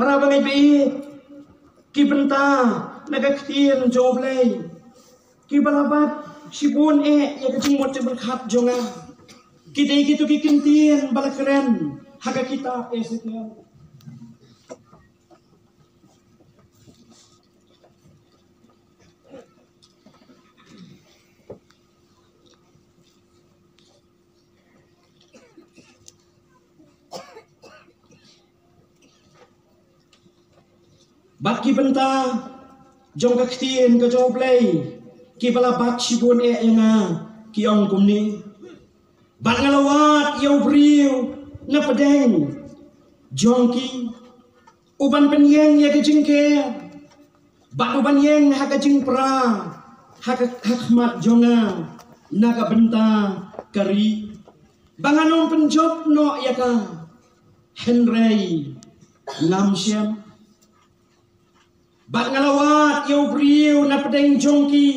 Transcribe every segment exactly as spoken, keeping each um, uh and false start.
Para bangeit baieit, ki bynta na ka ktien jong U Blei kiba la bat shibun eh ïa ka jingmut jingpyrkhat jong nga, ki dei kito ki kyntien ba la kren ha ka kitab Esekiel. Bad ki bynta jong ka ktien ka jong U Blei kiba la bat shibun eh ïa nga ki ong kumne: Bad nga la wad ïa u briew na pdeng jong ki, u ban pynïeng ïa ka jingker, bad u ban ïeng ha ka jingpra ha ka, ha khmat jong nga na ka bynta ka ri, ba ngan ym pynjot noh ïa ka, hynrei ngam shem. Bad nga la wad ïa u briew na pdeng jong ki,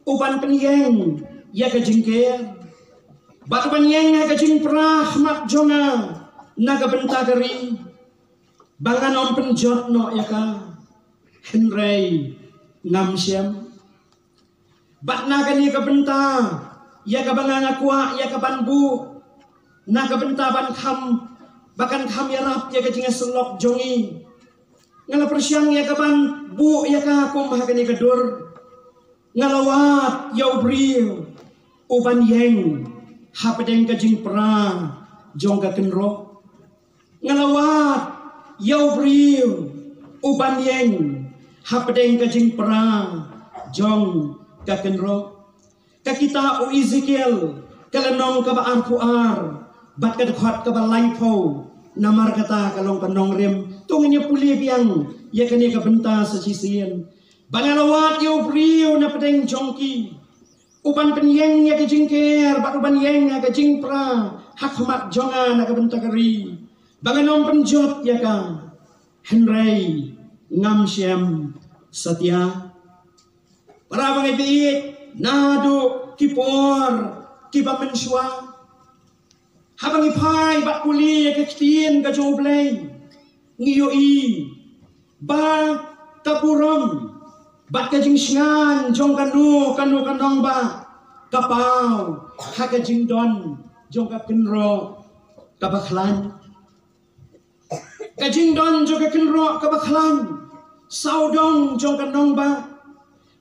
u ban pynïeng ïa ka jingker, bad u ban ïeng ha ka jingpra ha khmat jong nga na ka bynta ka ri, ba ngan ym pynjot noh ïa ka, hynrei ngam shem. Bad na kane ka bynta ïa kaba nga nga kwah ïa ka ban buh, na ka bynta ban kham, ba kan kham ïarap ïa ka jingïasyllok jong ngi, nga la pyrshang ïa ka ban buh ïa ka kum ha kane ka dur: Nga la wad ïa u briew, u ban ïeng ha pdeng ka jingpra jong ka kynroh. Nga la wad ïa u briew, u ban ïeng ha pdeng ka jingpra jong ka kynroh. Ka kitab u Esekiel, ka lynnong kaba arphew ar, bad ka dkhot kaba laiphew. Namar kata ka long ka nongrim, to ngin ïa pule biang ïa kane ka bynta sa shisien. Ba nga la wad ïa u briew na pdeng jong ki, u ban pynïeng ïa ka jingker, bad u ban ïeng ha ka jingpra ha khmat jong nga na ka bynta ka ri, ba ngan ym pynjot ïa ka, hynrei ngam shem satia. Para bangeit baieit, naduh ki por kiba mynshuwa, haba ngi phai bad pule ïa ka ktien ka jong U Blei, ngi ïohi ba ka burom bad ka jingshngaiñ jong kano kano ka nongbah ka paw ha ka jingdon jong ka kynroh kaba khlaiñ. Ka jingdon jong ka kynroh kaba khlaiñ sawdong jong ka nongbah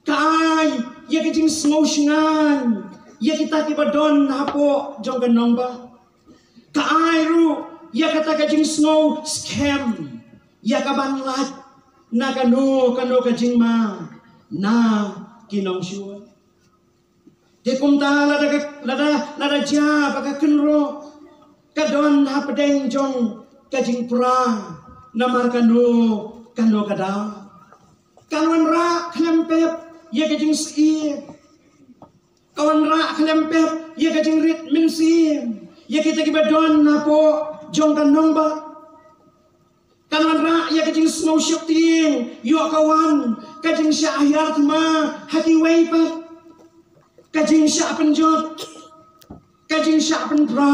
ka ai ïa ka jingsngew shngaiñ ïa kita kiba don hapoh jong ka nongbah. Ka ai ruh ïa kata ka jingsngew skhem ïa ka ban lait na kano kano ka jingma na ki nongshun. Te kumta lada ka, lada, lada jia ba ka kynroh ka don hapdeng jong ka jingpra namar kano kano ka daw, kan wanrah khlem pep ïa ka jingsyier, ka wanrah khlem pep ïa ka jingrit mynsiem ïa kita kiba don hapoh jong ka nongbah. Kan wanrah ïa ka jingsngew sheptieng ïoh ka wan ka jingshah hiar thma ha kiwei pat, ka jingshah pynjot, ka jingshah pynpra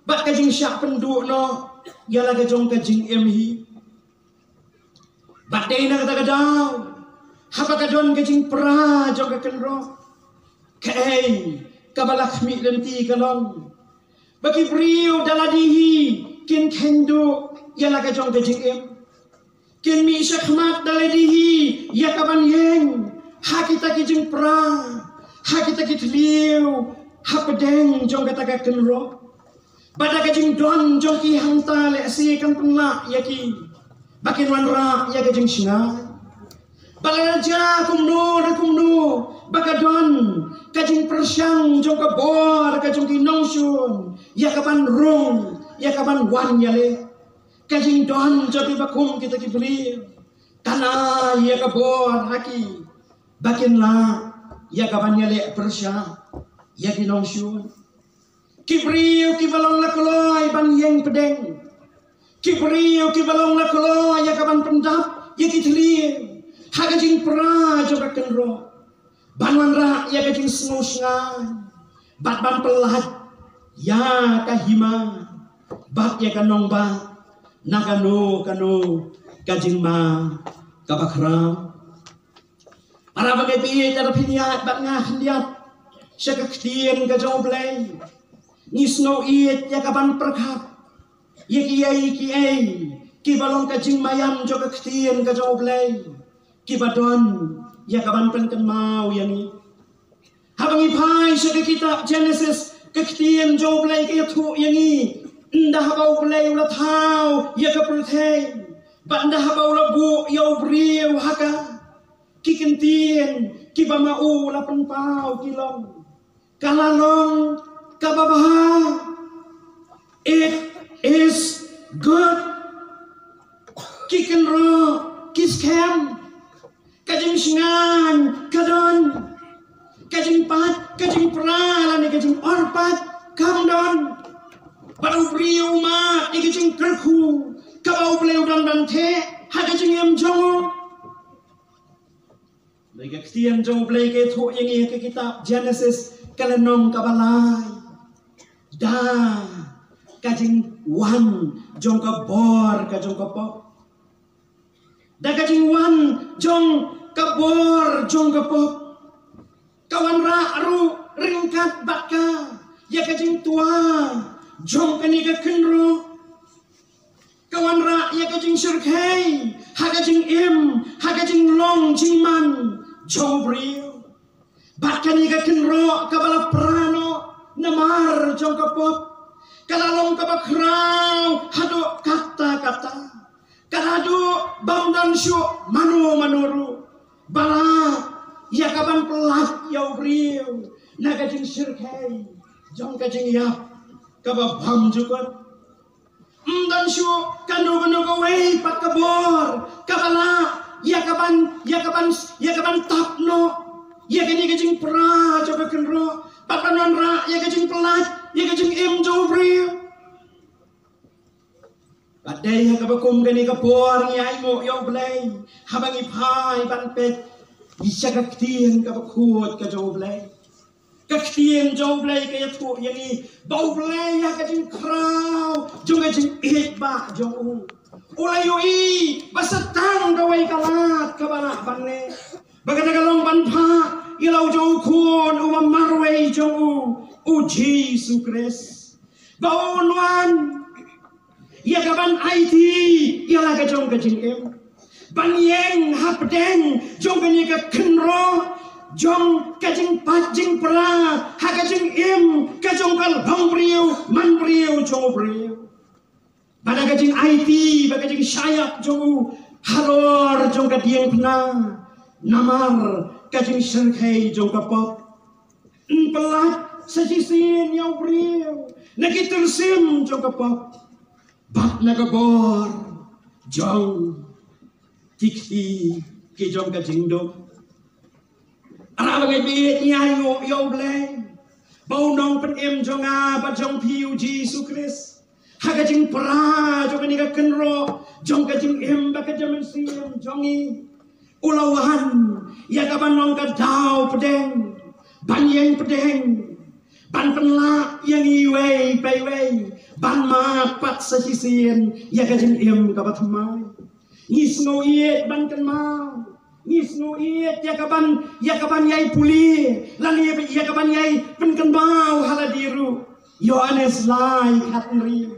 bad ka jingshah pynduh noh ïa la ka jong ka jingim hi. Bad dei na kata ka daw haba ka don ka jingpra jong ka kynroh, kaei kaba la khmih lynti ka long ba ki briew da lade hi kin kheiñ duh ïa la ka jong ka jingim. Kin mih shakhmat da lade hi ïa ka ban ïeng ha kita ki jingpra, ha kita ki thliew hapdeng jong kata ka kynroh. Bad da ka jingdon jong ki hangta lehse kan pynlah ïa ki ba kin wanrah ïa ka jingshngaiñ. Bad lada jia kumno re kumno ba ka don ka jingpyrshang jong ka bor ka jong ki nongshun ïa ka ban rung, ïa ka ban wan ïaleh, ka jingdon jong kiba kum kita ki briew kan ai ïa ka bor ha ki ba kin lah ïa ka ban ïaleh pyrshah ïa ki nongshun. Ki briew kiba long la kloi ban ïeng pdeng, ki briew kiba long la kloi ïa ka ban pyndap ïa ki thliew ha ka jingpra jong ka kynroh, ban wanrah ïa ka jingsngew shngaiñ bad ban pyllait ïa ka hima bad ïa ka nongbah Na kano kano ka jingma kaba khraw. Para bangeit, lada phi ïaid bad nga khyndiat sha ka ktien ka jong U Blei, ngi sngew ïeit ïa ka ban pyrkhat ïa kiei kiei kiba long ka jingmaïan jong ka ktien ka jong U Blei, kiba don ïa ka ban pynkynmaw ïa ngi. Haba ngi phai sha ka kitab Genesis, ka ktien jong U Blei ka ïathuh ïa ngi, ynda haba U Blei u la thaw ïa ka pyrthei, bad ynda haba u la buh ïa u briew ha ka, ki kyntien kiba ma u la pynpaw ki long, ka la long kaba bha. It is good. Ki kynroh, ki skhem, ka jingshngaiñ ka don, ka jingpait, ka jingpra lane ka jingor pait kam don. Bad u briew u mad ïa ka jingkyrkhu kaba U Blei u don ban theh ha ka jingim jong u. Ka ktien jong U Blei ka ïathuh ïa ngi ha ka kitab Genesis, ka lynnong kaba lai, da ka jingwan jong ka bor ka jong ka pop. Da ka jingwan jong ka bor jong ka pop, ka wanrah ruh ryngkat bad ka ïa ka jingtwa jong kane ka kynroh. Ka wanrah ïa ka jingshyrkhei ha ka jingim, ha ka jinglong jingman jong u briew. Bad kane ka kynroh kaba la pra noh namar jong ka pop, ka la long kaba khraw haduh katta katta. Ka la duh bym don shuh mano mano ruh ba lah ïa ka ban pyllait ïa u briew na ka jingshyrkhei jong ka jingïap kaba bymjukut. Ym don shuh kano kano kawei pat ka bor kaba lah ïa ka ban, ïa ka ban, ïa ka ban tap noh ïa kane ka jingpra jong ka kynroh, bad ban wanrah ïa ka jingpyllait ïa ka jingim jong u briew. Bad dei ha kaba kum kane ka por ngi ainguh ïa U Blei haba ngi phai ban peit sha ka ktien kaba khuid ka jong U Blei. Ka ktien jong U Blei ka ïathuh ïa ngi ba U Blei ha ka jingkhraw jong ka jingïeit ba jong u, u la ïohi ba sa tang kawei ka lad kaba lah ban leh, ba kata ka long ban phah ïa la u jong u Khun uba marwei jong u, u Jisu Khrist, ba un wan ïa ka ban aiti ïa la ka jong ka jingim, ban ïeng hapdeng jong kane ka kynroh jong ka jingpait jingpra ha ka jingim ka jong ka longbriew manbriew jong u briew. Bad da ka jingaiti bad ka jingshah ïap jong u halor jong ka diengphna namar ka jingshyrkhei jong ka pop, yn pyllait sa shisien ïa u briew na ki tyrsim jong ka pop bad na ka bor jong ki kti ki jong ka jingdum. Para bangeit, ngi ainguh ïa U Blei ba u Nongpynim jong nga bad jong phi, u Jisu Khrist, ha ka jingpra jong kane ka kynroh jong ka jingim bad ka jingmynsiem jong ngi, u la wan ïa ka ban long ka daw pdeng ban ïeng pdeng, ban pynlah ïa ngi iwei pa iwei ban mad pat sa shisien ïa ka jingim kaba thymmai. Ngi sngew ïeit ban kynmaw, ngi sngew ïeit ïa ka ban, ïa ka ban ïai pule lane ïa ka ban ïai pynkynmaw ha lade ruh. Ïoannis lai khathynriew,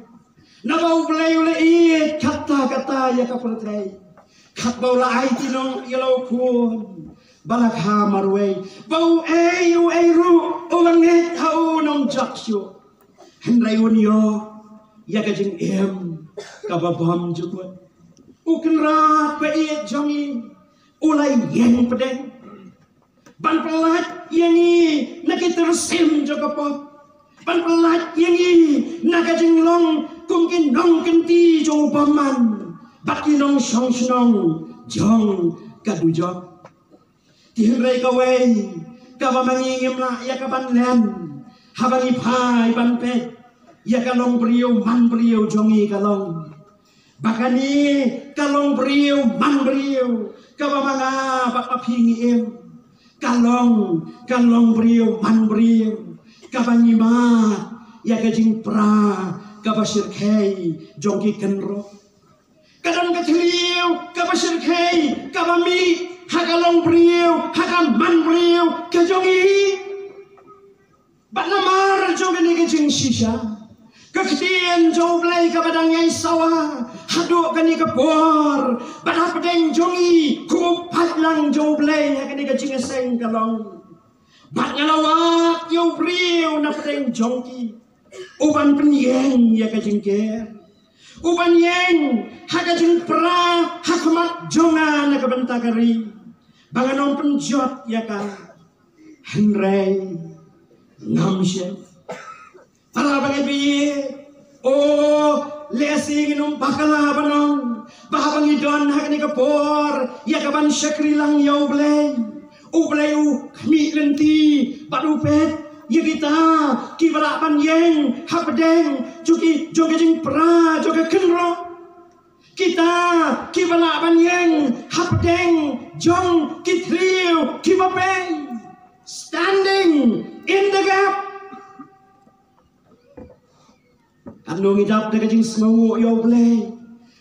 naba U Blei u la ïeit katta katta ïa ka pyrthei, katba u la aiti noh ïa la u Khun ba la kha marwei, ba uei uei ruh uba ngeit ha u un ym jot shuh, hynrei un ïoh ïa ka jingim kaba bymjukut. U Kynrad ba ïeit jong ngi u la ïeng pdeng ban pyllait ïa ngi na ki tyrsim jong ka pop, ban pyllait ïa ngi na ka jinglong kum ki nongkynti jong u bymman bad ki nongshong shnong jong ka dujok. Te hynrei kawei kaba ma ngi ngim lah ïa ka ban len haba ngi phai ban peit ïa ka longbriew manbriew jong ngi ka long ba kane ka longbriew manbriew kaba ma nga bad ma phi ngi im, ka long ka longbriew manbriew kaba ngi mad ïa ka jingpra kaba shyrkhei jong ki kynroh. Ka don ka thliew kaba shyrkhei, kaba mih ha ka long briew, ha ka man briew ka jong i. Bad namar jong kane ka jingshisha, ka ktien jong U Blei kaba dang ïai sawa haduh kane ka por, bad hapdeng jong i, ko pait lang jong U Blei ha kane ka jingïaseng ka long, bad nga la wad ïa u briew na pdeng jong ki, u ban pynïeng ïa ka jingker, u ban ïeng ha ka jingpra ha khmat jong nga na ka bynta ka ri, ba ngan ym pynjot ïa ka. Hynrei ngam shym. Para bangeit, o lehse ngin ym bakla ban ong ba haba ngi don ha kane ka por ïa ka ban shakri lang ïa U Blei, U Blei u khmih lynti bad u peit ïa kita kiba lah ban ïeng hapdeng jong ki, jong ka jingpra jong ka kynroh. Kita kiba lah ban ïeng hapdeng jong ki thliew kiba pei, standing in the gap. Katno ngi dap da ka jingsngewnguh ïa U Blei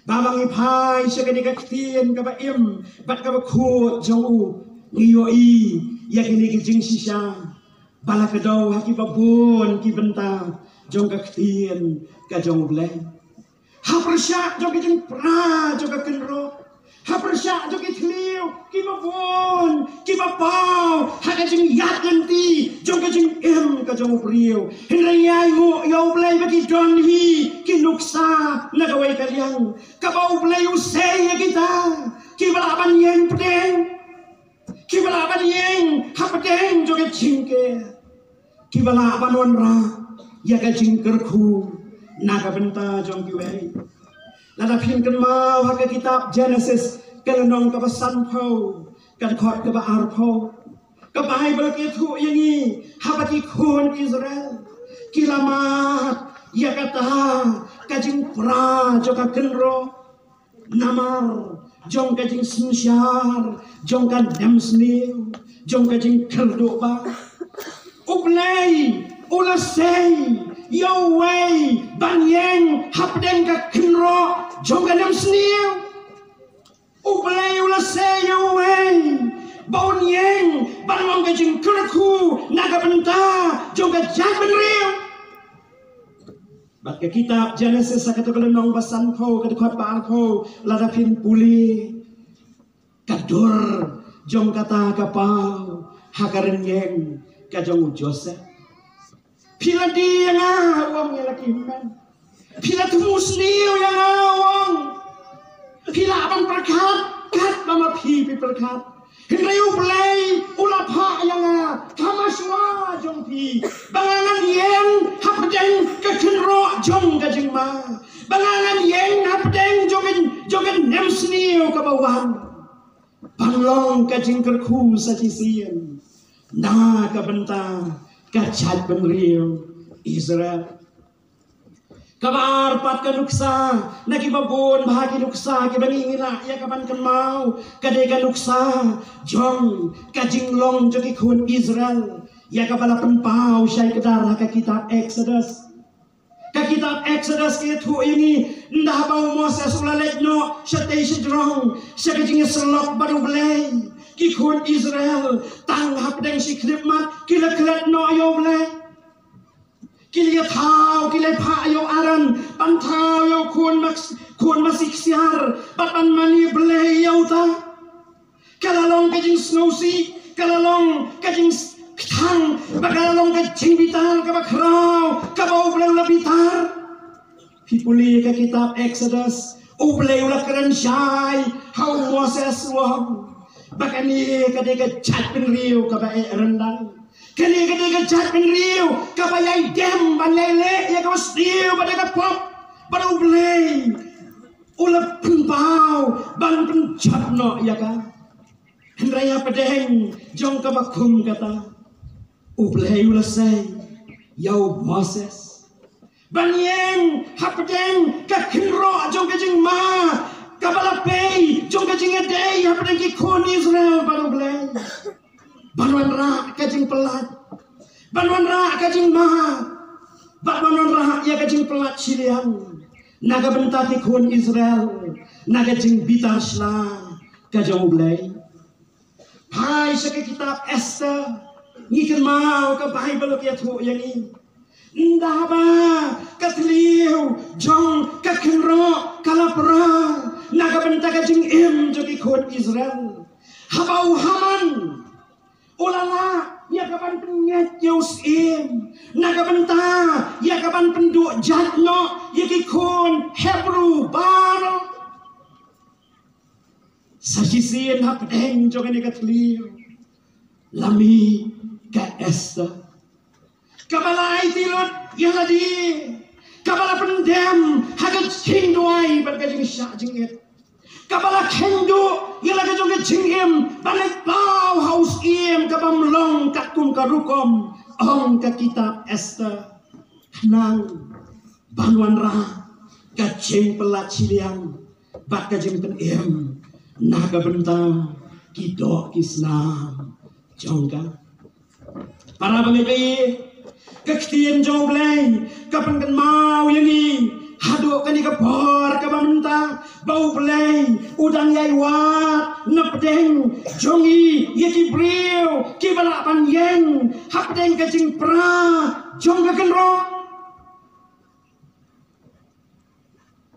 ba haba ngi phai sha kane ka ktien kaba im bad kaba khuid jong u, ngi ïohi ïa kine ki jingshisha ba la kdew ha kiba bun ki bynta jong ka ktien ka jong U Blei. Ha pyrshah jong ka jingpra jong ka kynroh, ha pyrshah jong ki thliew kiba bun kiba paw ha ka jingïaid lynti jong ka jingim ka jong u briew, hynrei ïa ngi ïa U Blei ba ki don hi ki nuksa na kawei ka liang kaba U Blei u sei ïa kita kiba lah ban ïeng pdeng, kiba lah ban ïeng hapdeng jong ka jingker, kiba lah ban wanrah ïa ka jingkyrkhu na ka bynta jong kiwei. Lada phin kynmaw ha ka kitab Genesis, ka lynnong kaba sanphew, ka dkhot kaba arphew, ka Baibl ka ïathuh ïa ngi haba ki khun Israel ki la mad ïa kata ka jingpra jong ka kynroh namar jong ka jingsynshar jong ka nemsniew, jong ka jingkyrduh ba U Blei u la sei ïa uwei ban ïeng hapdeng ka kynroh jong ka nemsniew. U Blei u la sei ïa uwei ba un ïeng ban long ka jingkyrkhu na ka bynta jong ka jaitbynriew. Bad ka kitab Genesis ha kato ka lynnong ba sanphew, ka dkhot ba arphew, lada phin pule, ka dur jong kata ka paw ha ka rynïeng ka jong u Joseph. Phi la die ïa nga, u ong, ïa la ki hynmen. Phi la thmu sniew ïa nga, u ong. Phi lah ban pyrkhat katba ma phi phi pyrkhat. Hynrei U Blei u la phah ïa nga ha mashwa jong phi, ba nga ngan ïeng hapdeng ka kynroh jong ka jingma, ba nga ngan ïeng hapdeng jong ka, jong ka nemsniew kaba wan, ban long ka jingkyrkhu sa shisien na ka bynta ka jaitbynriew Israel. Kaba ar pat ka nuksa na kiba bun bha ki nuksa kiba ngi, ngi lah ïa ka ban kynmaw, ka dei ka nuksa jong ka jinglong jong ki khun Israel ïa kaba la pynpaw shai kdar ha ka kitab Exodus. Ka kitab Exodus ka ïathuh ïa ngi, ynda haba u Moses u la leit noh shatei shajrong sha ka jingïasyllok bad U Blei, ki khun Israel tang hapdeng shi khyllipmat ki la klet noh ïa U Blei. Ki la ïa thaw, ki la phah ïa u Aaron ban thaw ïa u khun mas-, khun masi ksiar bad ban mane blei ïa uta. Ka la long ka jingsngewsih, ka la long ka jingkthang, bad ka la long ka jingbitar kaba khraw kaba U Blei u la bitar. Phi pule ka kitab Exodus, U Blei u la kren shai ha u Moses, u ong ba kane ka dei ka jaitbynriew kaba eh ryndang. Kane ka dei ka jaitbynriew kaba ïai dem ban ïai leh ïa kaba sniew bad ïa ka pop, bad U Blei u la pynpaw ban pynjot noh ïa ka. Hynrei hapdeng jong kaba kum kata, U Blei u la sei ïa u Moses ban ïeng hapdeng ka kynroh jong ka jingma kaba la pei jong ka jingïadei hapdeng ki khun Israel bad U Blei, ban wanrah ka jingpyllait, ban wanrah ka jingma, bad ban wanrah ïa ka jingpyllait shiliang na ka bynta ki khun Israel, na ka jingbitar sla ka jong U Blei. Phai sha ka kitab Esther, ngi kynmaw ka Baibl ka ïathuh ïa ngi, ynda ba ka thliew jong ka kynroh ka la pra na ka bynta ka jingim jong ki khun Israel, haba u Haman u la lah ïa ka ban pynngeit ïa u syiem na ka bynta ïa ka ban pynduh jait noh ïa ki khun Hebru baroh. Sa shisien hapdeng jong kane ka thliew la mih ka Esther, kaba la aiti lut ïa lade, kaba la pyndem ha ka jingduwai bad ka jingshah jingit, kaba la kheiñ duh ïa la ka jong ka jingim ban leit paw ha u syiem kaba ym long katkum ka rukom, ong ka kitab Esther, khnang ban wanrah ka jingpyllait shiliang bad ka jingpynim na ka bynta ki doh ki snam jong ka. Para bangeit, ka ktien jong U Blei ka pynkynmaw ïa ngi haduh kane ka por kaba mynta ba U Blei u dang ïai wad na pdeng jong ngi ïa ki briew kiba lah ban ïeng hapdeng ka jingpra jong ka kynroh.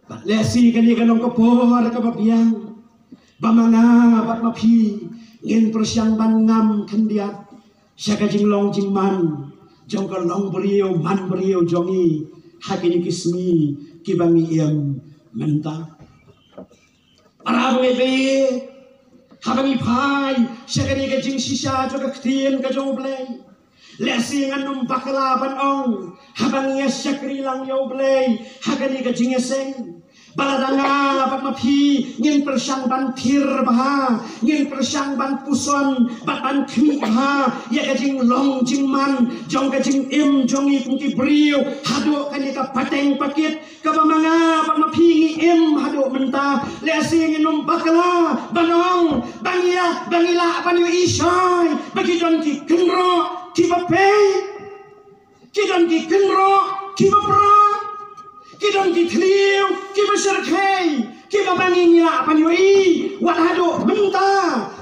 Bad lehse kane ka long ka por kaba biang ba ma nga bad ma phi ngin pyrshang ban ngam khyndiat sha ka jinglong jingman jong ka long briew man briew jong ngi ha kine ki sngi kiba ngi im mynta. Para bangeit, haba ngi phai sha kane ka jingshisha jong ka ktien ka jong U Blei, lehse ngan ym bakla ban ong, haba ngi ïa shakri lang ïa U Blei ha kane ka jingïaseng, ba lada nga bad ma phi ngin pyrshang ban thirbha, ngin pyrshang ban puson bad ban khmih bha ïa ka jinglong jingman jong ka jingim jong ngi kum ki briew haduh kane ka pateng pakit kaba ma nga bad ma phi ngi im haduh mynta, lehse ngin ym bakla ban ong ba ngi ïa, ba ngi lah ban ïohi shai ba ki don ki kynroh kiba pei, ki don ki kynroh kiba pra, ki don ki thliew kiba shyrkhei kiba ma ngi ngi lah ban ïohi wat haduh mynta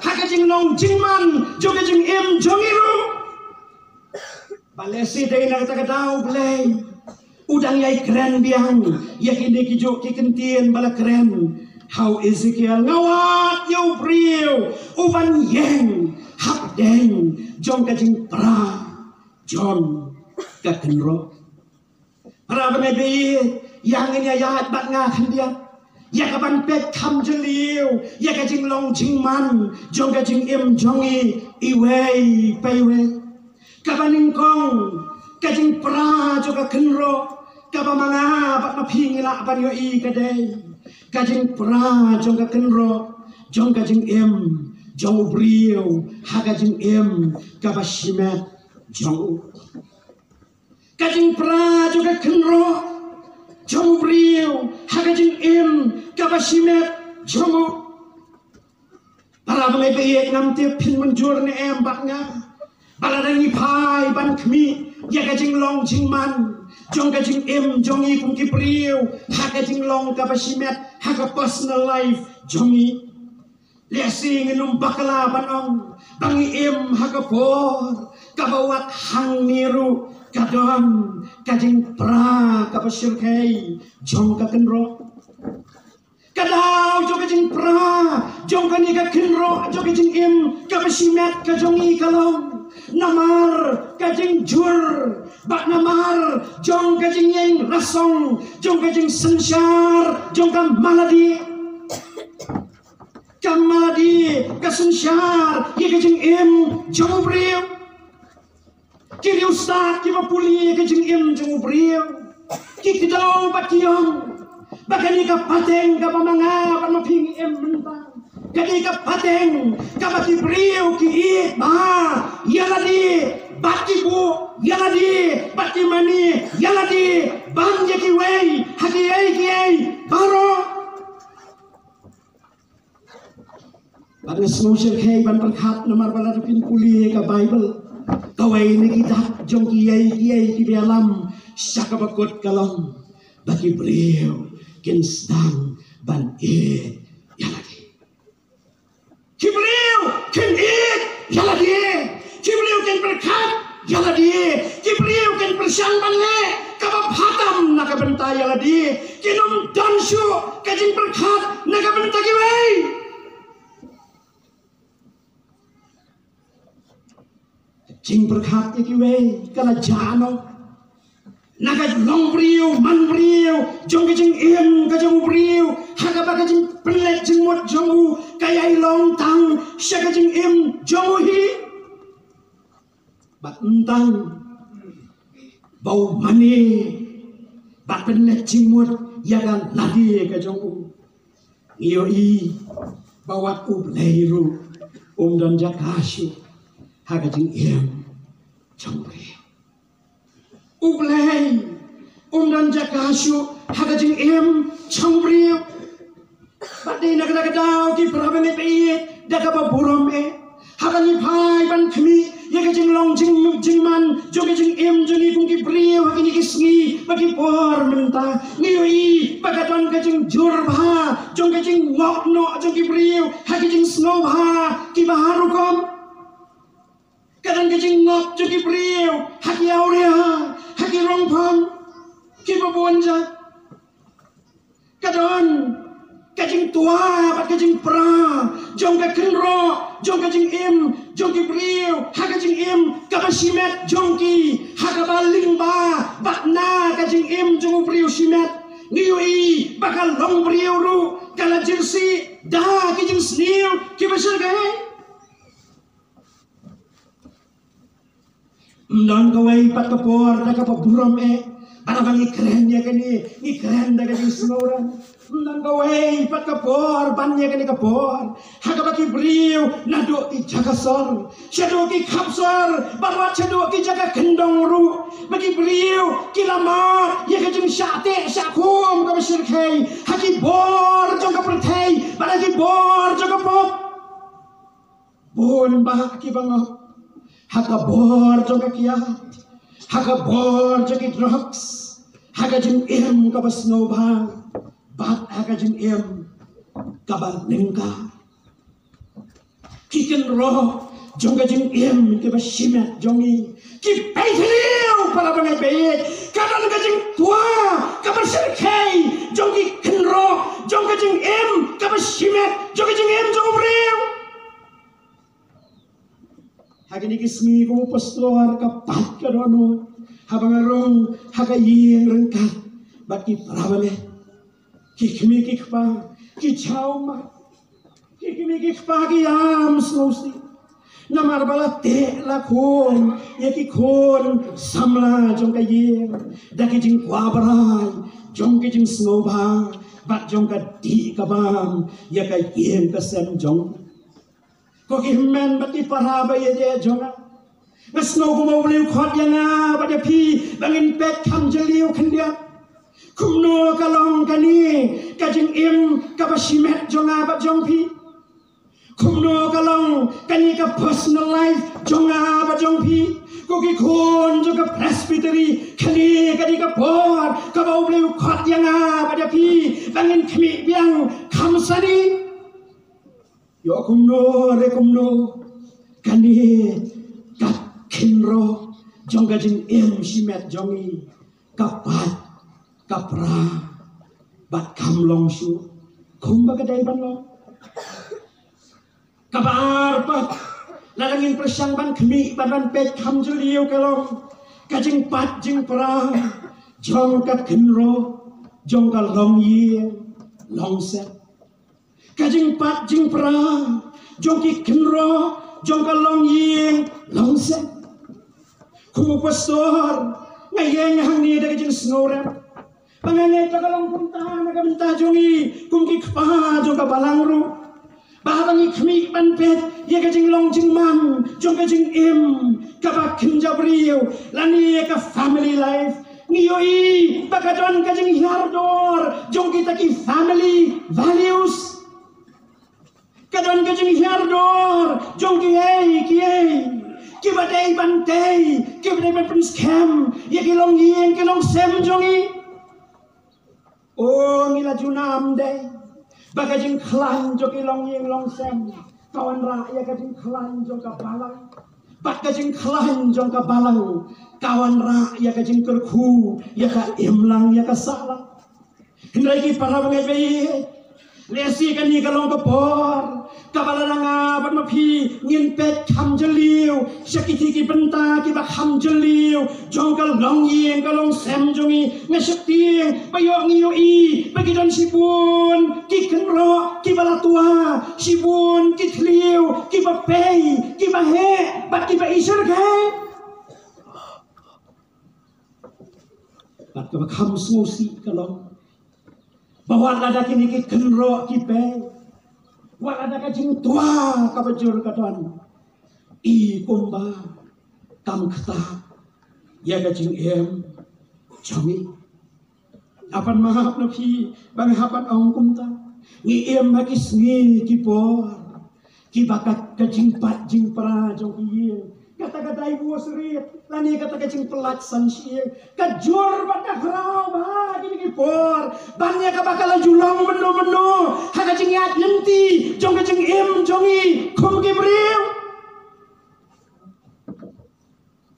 ha ka jinglong jingman jong ka jingim jong ngi ruh. Ba lehse dei na kata ka daw U Blei u dang ïai kren biang ïa kine ki juh ki kyntien ba la kren ha u Ezekiel, nga wad ïa u briew u ban ïeng hapdeng jong ka jingpra jong ka kynroh. Para bangeit, ïa ngin ïa ïaid bad nga khyndiat ïa ka ban peit kham jylliew ïa ka jinglong jingman jong ka jingim jong ngi iwei pa iwei. Kaba nyngkong, ka jingpra jong ka kynroh kaba ma nga bad ma phi ngi lah ban ïohi ka dei ka jingpra jong ka kynroh jong ka jingim jong u briew ha ka jingim kaba shimet jong u. Ka jingpra jong ka kynroh jong u briew ha ka jingim kaba shimet jong u. Para bangeit, ngam tip phin mynjur ne em bad nga ba lada ngi phai ban khmih ïa ka jinglong jingman jong ka jingim jong ngi kum ki briew ha ka jinglong kaba shimet ha ka personal life jong ngi, lehse ngin ym bakla ban ong ba ngi im ha ka por kaba wat hangne ruh ka don ka jingpra kaba shyrkhei jong ka kynroh. Ka daw jong ka jingpra jong kane ka kynroh jong ka jingim kaba shimet ka jong ngi ka long namar ka jingjur bad namar jong ka jingïeng rasong jong ka jingsynshar jong ka maladi. Ka maladi ka synshar ïa ka jingim jong u briew. Ki riewstad kiba pule ïa ka jingim jong u briew ki kdew bad ki ong ba kane ka pateng kaba ma nga bad ma phi ngi im mynta, kane ka pateng kaba ki briew ki ïeit bha ïa lade bad ki buh ïa lade bad ki mane ïa lade ban ïa kiwei ha kiei kiei baroh. Bad nga sngew shyrkhei ban pyrkhat namar ba lada phin pule ka Baibl, kawei na ki dak jong kiei kiei kiba ïalam sha kaba kut ka long ba ki briew kin sdang ban ïeit ïa lade. Ki briew kin ïeit ïa lade. Ki briew kin pyrkhat ïa lade. Ki briew kin pyrshang ban leh kaba bha tam na ka bynta ïa lade. Kin ym don shuh ka jingpyrkhat na ka bynta kiwei. Jingpyrkhat ïa kiwei ka la jah noh na ka long briew man briew jong ka jingim ka jong u briew, ha kaba ka jingpynleit jingmut jong u ka ïai long tang sha ka jingim jong u hi. Bad ym tang ba u mane bad pynleit jingmut ïa ka lade ka jong u, ngi ïohi ba wat U Blei ruh um don jaka shuh ha ka jingim jong u briew. U Blei um don jaka shuh ha ka jingim jong u briew. Bad dei na kata ka daw ki para bangeit ba ïeit, da kaba burom eh, haba ngi phai ban khmih ïa ka jinglong jing jingman jong ka jingim jong ngi kum ki briew ha kine ki sngi bad ki por mynta, ngi ïohi ba ka don ka jingjur bha jong ka jingngop noh jong ki briew ha ki jingsngewbha kiba har rukom. Ka don ka jingngop jong ki briew ha ki awria, ha ki rongphang kiba bun jait. Ka don ka jingtwa bad ka jingpra jong ka kynroh jong ka jingim jong ki briew ha ka jingim kaba shimet jong ki, ha kaba lyngba bad na ka jingim jong u briew shimet. Ngi ïohi ba ka long briew ruh ka la jyrsieh da ki jingsniew kiba shyrkhei. Ym don kawei pat ka por da kaba burom eh, ba haba ngi kren ïa kane ngi kren da ka jingsngewrem. Ym don kawei pat ka por ban ïa kane ka por ha kaba ki briew naduh ki jaka sor, shaduh ki khap sor, bad wat shaduh ki jaka kyndong ruh, ba ki briew ki la mad ïa ka jingshah teh shah khum kaba shyrkhei ha ki bor jong ka pyrthei bad ha ki bor jong ka pop. Bun bah kiba ngop ha ka bor jong ka kiad, ha ka bor jong ki drugs, ha ka jingim kaba sngewbha bad ha ka jingim kaba lyngkar. Ki kynroh jong ka jingim kiba shimet jong ngi ki peit thymmai, para bangeit ba ïeit, ka don ka jingtwa kaba shyrkhei jong ki kynroh jong ka jingim kaba shimet jong ka jingim jong u briew. Ha kine ki sngi kum u pastor ka pait ka dohnud haba nga rung ha ka ïing ryngkat bad ki para bangeit, ki kmie ki kpa, ki jaw mat, ki kmie ki kpa ki ïam sngewsih. Namar ba la teh la khum ïa ki khun samla jong ka ïing da ki jingkwah brai jong ki jingsngewbha bad jong ka dih ka bam ïa ka ïing ka sem jong Ko ki hynmen bad ki para ba ïeit jong nga, nga sngew kumba U Blei u khot ïa nga bad ïa phi ba ngin peit kham jylliew khyndiat. Kumno ka long kane ka jingim kaba shimet jong nga bad jong phi? Kumno ka long kane ka personal life jong nga bad jong phi? Ko ki khun jong ka Presbytery, kane ka dei ka por kaba U Blei u khot ïa nga bad ïa phi ba ngin khmih biang kham sani. Ïoh kumno re kumno, kane ka khynraw jong ka jingim shimet jong ngi ka pait ka pra bad kam long shuh kumba ka dei ban long. Kaba ar pat, lada ngin pyrshang ban khmih bad ban peit kham jylliew, ka long ka jingpait jingpra jong ka khynraw jong ka longïing longsem. Ka jingpait jingpra jong ki khynraw jong ka longïing longsem. Kum u pastor, nga ïeng hangne da ka jingsngewrem ba nga ngeit ba ka long kumta na ka bynta jong ngi kum ki kpa jong ka balang ruh, ba haba ngi khmih ban peit ïa ka jinglong jingman jong ka jingim kaba kynja briew lane ïa ka family life, ngi ïohi ba ka don ka jinghiar dor jong kita ki family values. Ka don ka jinghiar dor jong kiei kiei kiba dei ban tei, kiba dei ban pynskhem ïa ki longïing ki longsem jong ngi. O, ngi la ju nam dei, Ba ka jingkhlaiñ jong ki longïing longsem ka wanrah ïa ka jingkhlaiñ jong ka balang. Ba ka jingkhlaiñ jong ka balang ka wanrah ïa ka jingkyrkhu ïa ka imlang ïa ka sahlang. Hynrei ki para bangeit, lehse kane ka long ka por kaba lada nga bad ma phi ngin peit kham jylliew sha ki, ki bynta kiba kham jylliew jong ka longïing ka longsem jong ngi, nga sheptieng ba ïoh ngi ïohi ba ki don shibun ki kynroh kiba la twa, shibun ki thliew kiba pei, kiba heh bad kiba isyrkhei. Bad kaba kham sngewsih ka long ba wat lada kine ki kynroh ki pei, wat lada ka jingtwa kaba jur ka don, i kumba kam ktah ïa ka jingim jong ngi. Nga pan map na phi ba nga hap ban ong kumta. Ngi im ha ki sngi ki por kiba ka, ka jingpait jingpra jong ki ïing, kata ka divorce rate lane kata ka jingpyllait san shyieng ka jur bad ka khraw bha kine ki por ban ïa kaba ka la ju long mynno mynno ha ka jingïaid lynti jong ka jingim jong ngi kum ki briew.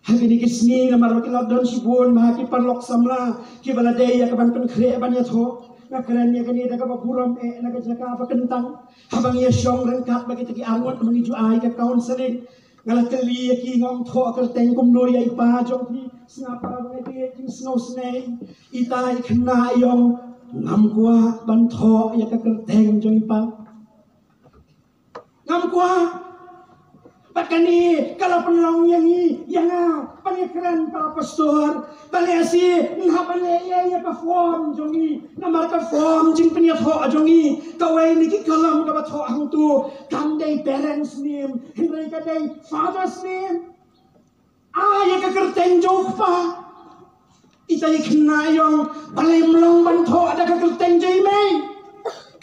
Ha kine ki sngi namar ba ki la don shibun bha ki paralok samla kiba la dei ïa ka ban pynkhreh ban ïathoh. Nga kren ïa kane da kaba burom eh na ka jaka ba kyntang. Haba ngi ïashong ryngkat bad kita ki arngut ba ngi ju ai ka counselling, nga la kylli ïa ki, nga ong, thoh kyrteng kumno ïa i pa jong phi? Sngap, para bangeit, jingsngewsynei. Ita i khynnah i ong, ngam kwah ban thoh ïa ka kyrteng jong i pa. Ngam kwah. Bad kane ka la pynlong ïa ngi, ïa nga, ban ïakren, para pastor. Ba lehse ngin hap ban leh ïa, ïa ka form jong ngi. Namar ka form jingpynïathoh jong ngi kawei na ki column kaba thoh hangto kam dei parents name, hynrei ka dei father's name. Ai ïa ka kyrteng jong u kpa. Ita i khynnah i ong, balei ym long ban thoh da ka kyrteng jong i mei?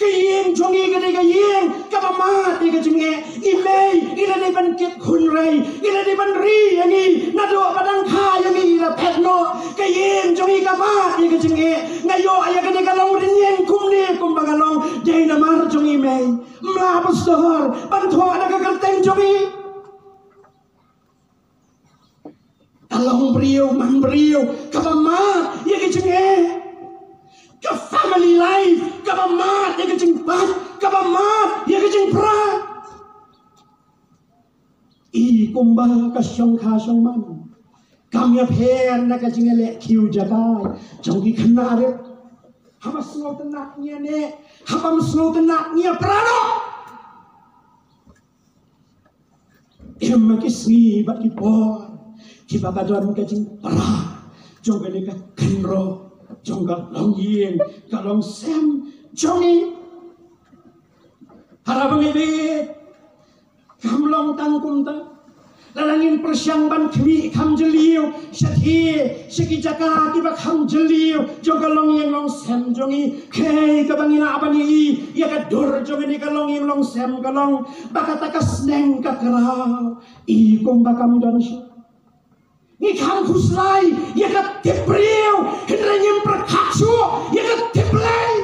Ka ïing jong ngi ka dei ka ïing kaba mad ïa ka jingeh. I mei i la dei ban kit khun rei, i la dei ban ri ïa ngi, naduh ba dang kha ïa ngi i la phet noh. Ka ïing jong ngi ka mad ïa ka jingeh. Nga ïoh ïa kane ka long rynïeng kumne kumba nga long, dei namar jong i mei. Ym lah, pastor, ban thoh da ka kyrteng jong i. Ka long briew man briew kaba mad ïa ka jingeh. Ka family life kaba mad ïa ka jingpait, kaba mad ïa ka jingpra. I kumba ka shongkha shongman kam ïapher na ka jingïaleh kiew jaka jong ki khynnah rit. Haba sngewtynnat ngi ïa ne, haba ym sngewtynnat ngi ïa pra noh. Em, ha ki sngi bad ki por kiba ka don ka jingpra jong kane ka kynroh jong ka longïing ka longsem jong ngi. Para bangeit, kam long tang kumta. Lada ngin pyrshang ban khmih kham jylliew shathie sha ki jaka kiba kham jylliew jong ka longïing longsem jong ngi, kaei kaba ngi lah ban ïohi ïa ka dur jong kane ka longïing longsem ka long ba kata ka sneng ka kraw i kumba kam don shuh. Ngi kham khuslai ïa ka tip briew, hynrei ngim pyrkhat shuh ïa ka tip Blei.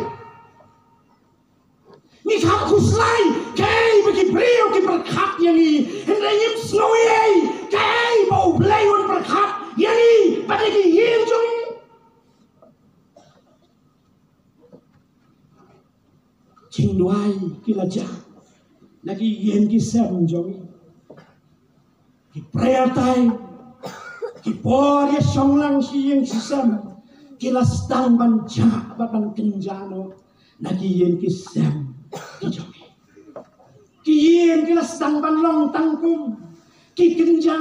Ngi kham khuslai kaei ba ki briew ki pyrkhat ïa ngi, hynrei ngim sngewiei kaei ba U Blei un pyrkhat ïa ngi bad ïa ki ïing jong ngi. Jingduwai ki la jah na ki ïing ki sem jong ngi. Ki prayer time, ki por ïashong lang shi ïing shi sem, ki la sdang ban jah bad ban kynjah noh na ki ïing ki sem ki jong ngi. Ki ïing ki la sdang ban long tang kum ki kynja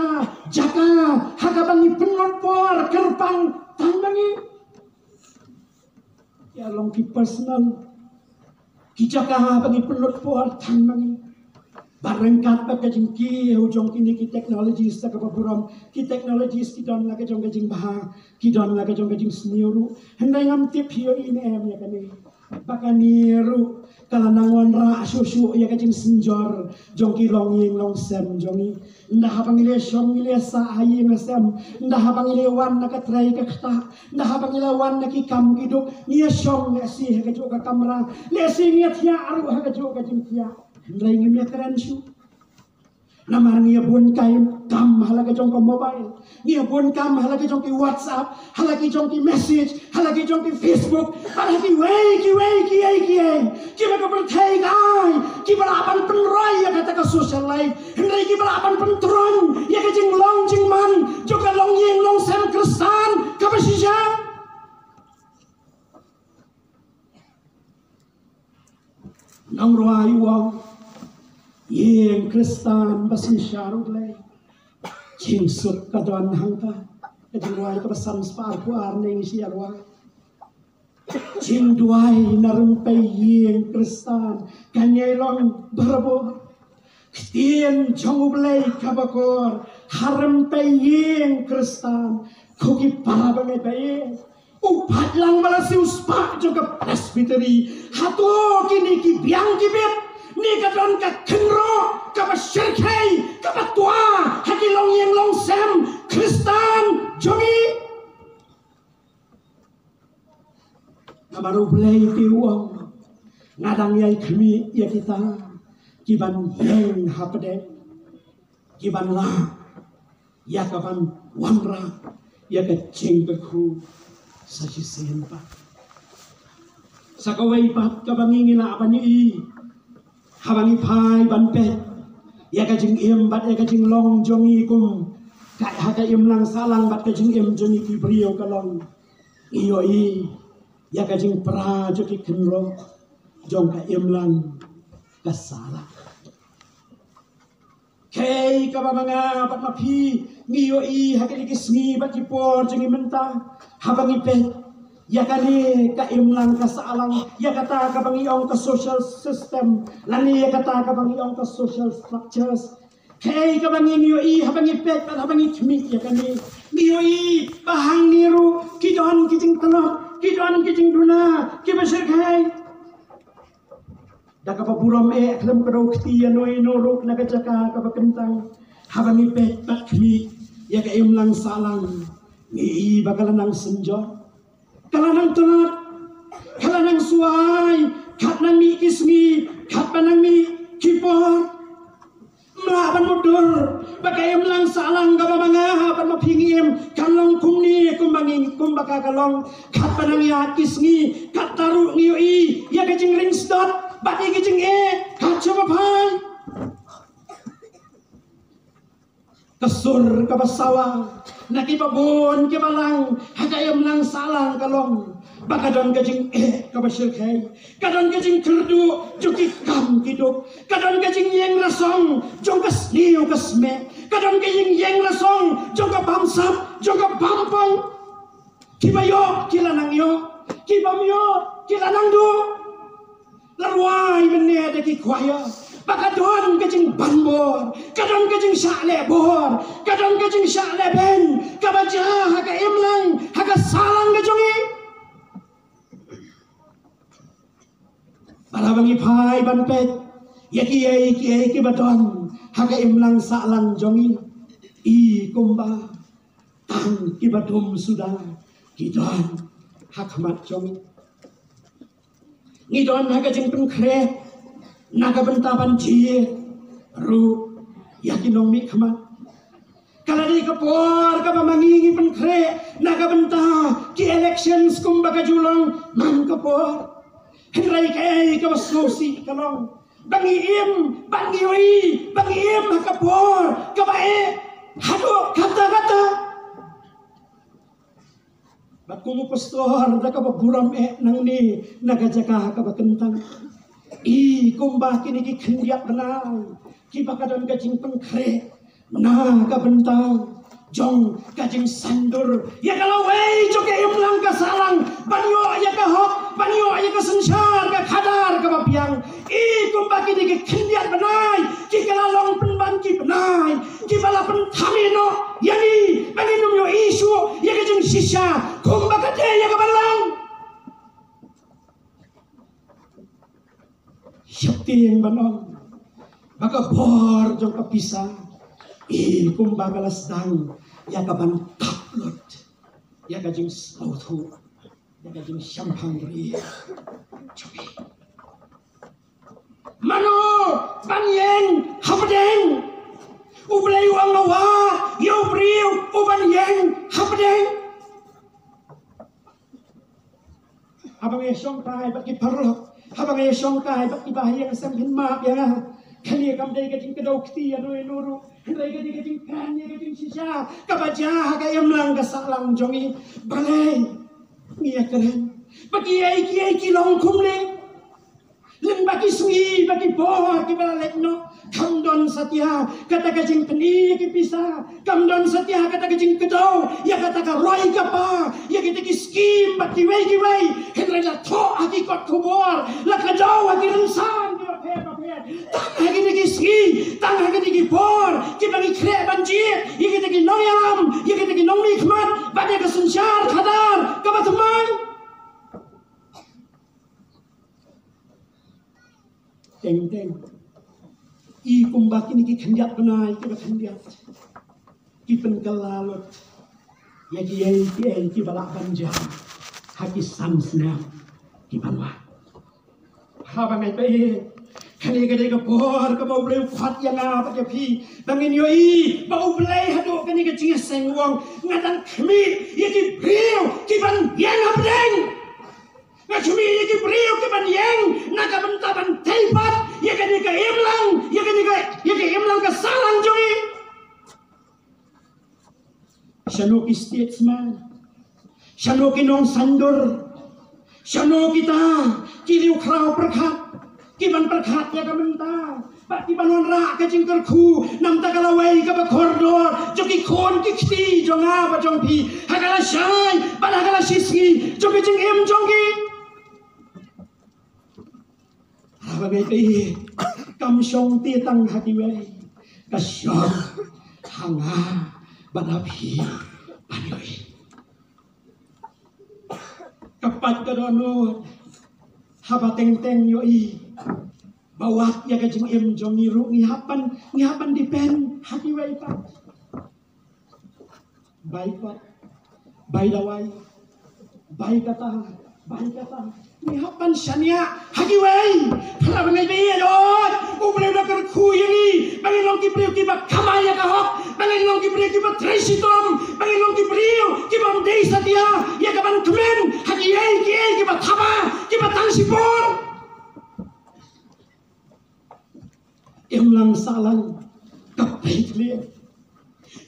jaka ha kaba ngi pynlut por kyrpang tang ma ngi. Ki long ki personal, ki jaka ba ngi pynlut por tang ma ngi. Bad ryngkat bad ka jingkiew jong kine ki technologies da kaba burom, ki technologies ki don la ka jong ka jingbha, ki don la ka jong ka jingsniew ruh. Hynrei ngam tip hi ïohi ne em ïa kane, ba kane ruh Ka la nang wanrah shuh shuh ïa ka jingsynjor jong ki longïing longsem jong ngi. Ynda haba ngi la shong ngi la sah ha ïing ha sem, ynda haba ngi la wan na ka trei ka ktah, ynda haba ngi la wan na ki kam ki duk, ngi ïa shong lehse ha kajuh ka kamra, lehse ngi ïa thiah ruh ha kajuh ka jingthiah. Hynrei ngim ïa kren shuh. Namar ngi ïa bun kam ha la ka jong ka mobile. Ngi ïa bun kam ha la ka jong ki WhatsApp, ha la ki jong ki message, ha la ki jong ki Facebook, ha la kiwei kiwei kiei kiei kiba ka pyrthei ka ai, kiba lah ban pynroi ïa kata ka social life. Hynrei kiba lah ban pyntroiñ ïa ka jinglong jingman jong ka longïing longsem Khristan kaba shisha. Nongrwai u ong, ïing Khristan ba shisha ruh Blei. Jingsuk ka don hangta. Ka jingrwai kaba san spah arphew ar, ngi shu ïa rwai. Jingduwai na rympei ïing Khristan kan ïai long barabor. Ktien jong U Blei kaba kor ha rympei ïing Khristan. Ko ki para bangeit ba ïeit, u paidlang ba la siew spah jong ka Presbytery, hato kine ki biang ki bit, ne ka don ka kynroh kaba shyrkhei kaba twa ha ki longïing longsem Khristan jong ngi? Namar U Blei te u ong, nga dang ïai khmih ïa kita kiban ïeng hapdeng, kiban lah ïa kaban wanrah ïa ka jingkyrkhu sa shisien pat. Sa kawei pat kaba ngi ngi lah ban ïohi haba ngi phai ban peit ïa ka jingim bad ïa ka jinglong jong ngi kum ka, ha ka imlang sahlang bad ka jingim jong ngi ki briew ka long, ngi ïohi ïa ka jingpra jong ki kynroh jong ka imlang ka sahlang. Kaei kaba ma nga bad ma phi ngi ïohi ha kine ki sngi bad ki por jong ngi mynta, haba ngi peit ïa kane ka imlang ka sahlang, ïa kata kaba ngi ong ka social system, lane ïa kata kaba ngi ong ka social structures. Kaei kaba ngi ïohi haba ngi peit bad haba ngi khmih ïa kane, ngi ïohi ba hangne ruh ki don ki jingtlot, ki don ki jingduna kiba shyrkhei. Da kaba burom eh khlem ka dei kti ïano ïano ruh na ka jaka kaba kyntang. Haba ngi peit bad khmih ïa ka imlang sahlang, ngi i ba ka la nang synjor, ka la nang tlot, ka la nang swai, katba nang mih ki sngi, katba nang mih ki por. Ym lah ban mutdur ba ka imlang sahlang kaba ma nga bad ma phi ngi im kan long kumne kumba ngi, kumba ka ka long. Katba nang ïaid ki sngi, katta ruh ngi ïohi ïa ka jingring sdot bad ïa ka jingeh, ka jingmyntoi. Ka sur kaba sawa na kiba bun kiba lang ha ka imlang sahlang ka long ba ka don ka jingeh kaba shyrkhei, ka don ka jingkyrduh jong ki kam ki duk, ka don ka jingïeng rasong jong ka sniew ka smiej, ka don ka jingïeng rasong jong ka bamsap, jong ka bampong. Kiba ïoh ki la nang ïoh, ki bym ïoh ki la nang duh. La rwai mynne da ki choir ba ka don ka jingban bor, ka don ka jingshah leh bor, ka don ka jingshah leh beiñ kaba jia ha ka imlang, ha ka sahlang ka jong ngi. Bad haba ngi phai ban peit ïa kiei kiei kiba don ha ka imlang sahlang jong ngi, i kumba tang kiba dum suda ki don ha khmat jong ngi. Ngi don ha ka jingpynkhreh na ka bynta ban jied ruh ïa ki nongmihkhmat. Ka la dei ka por kaba ma ngi ngi pynkhreh na ka bynta ki elections kumba ka ju long man ka por. Hynrei kaei kaba sngewsih ka long ba ngi im, ba ngi ïohi ba ngi im ha ka por kaba eh haduh katta katta. Bad kum u pastor da kaba burom eh nangne na ka jaka kaba kyntang, i kumba kine ki khyndiat bnai kiba ka don ka jingpynkhreh na ka bynta jong ka jingsaiñdur ïa ka lawei jong ka imlang ka sahlang ban ïoh ïa ka hok, ban ïoh ïa ka synshar ka khadar kaba biang. I kumba kine ki khyndiat bnai ki ka la long pynban ki bnai kiba la pynthame noh ïa ngi ba ngin ym ïohi shuh ïa ka jingshisha kumba ka dei ïa ka balang. Sheptieng ban ong ba ka bor jong ka pisa i kumba ka la sdang ïa ka ban thap lut ïa ka jingsngewthuh, ïa ka jingshemphang briew. Mano ban ïeng hapdeng? U Blei u ong nga wad ïa u briew u ban ïeng hapdeng. Haba nga ïashongkai bad ki paralok, haba nga ïashongkai bad kiba ha ïing ha sem, phin map ïa nga. Kane kam dei ka jingkdew kti ïa no ïa no ruh, hynrei ka dei ka jingkren ïa ka jingshisha kaba jia ha ka imlang ka sahlang jong ngi. Balei ngi ïakren ba kiei kiei ki long kumne? Lem ba ki sngi ba ki por kiba la leit noh, kam don satia kata ka jingpyni ïa ki pisa, kam don satia kata ka jingkdew ïa kata ka roi ka par, ïa kita ki skim bad kiwei kiwei. Hynrei la thoh ha ki kot khubor, la kdew ha ki rynsan kiba pher ba pher. Tang ha kine ki sngi, tang ha kine ki por kiba ngi khreh ban jied ïa kita ki nongïalam, ïa kita ki nongmihkhmat bad ïa ka synshar khadar kaba thymmai. Teng teng i kumba kine ki khyndiat bnai kiba khyndiat ki pynkylla lut ïa kiei kiei kiba lah ban jia ha ki san snem kiban wan. Haba ngi peit, kane ka dei ka por kaba U Blei u khot ïa nga bad ïa phi ba ngin ïohi ba U Blei haduh kane ka jingïaseng u ong, nga dang khmih ïa ki briew kiban ïeng hapdeng. Nga khmih ïa ki briew kiban ïeng na ka bynta ban tei pat ïa kane ka imlang, ïa kane ka, ïa ka imlang ka sahlang jong ngi. Shano ki statesman, shano ki nongsaiñdur, shano kita ki riewkhraw pyrkhat kiban pyrkhat ïa ka mynta bad kiban wanrah ka jingkyrkhu na ka bynta ka lawei kaba kordor jong ki khun ki kti jong nga bad jong phi ha ka lashai bad ha ka lashisngi jong ka jingim jong ki. Haba ngi peit, kam shong te tang ha kiwei, ka shong ha nga bad ha phi ban ïohi. Ka pait ka dohnud haba teng teng ïohi ba wat ïa ka jingim jong ngi ruh ngi hap ban, ngi hap ban depend ha kiwei pat. Bai kwah, bai dawai, bai kata, bai kata. Ngi hap ban shaniah ha kiwei. Haba ngi peit, ïoh, U Blei u la kyrkhu ïa ngi ba ngin long ki briew kiba kamai ïa ka hok, ba ngin long ki briew kiba trei shitom, ba ngin long ki briew kibym dei satia ïa ka ban kmen ha kiei kiei kiba thaba, kiba tang shipor. Imlang sahlang ka peit leh.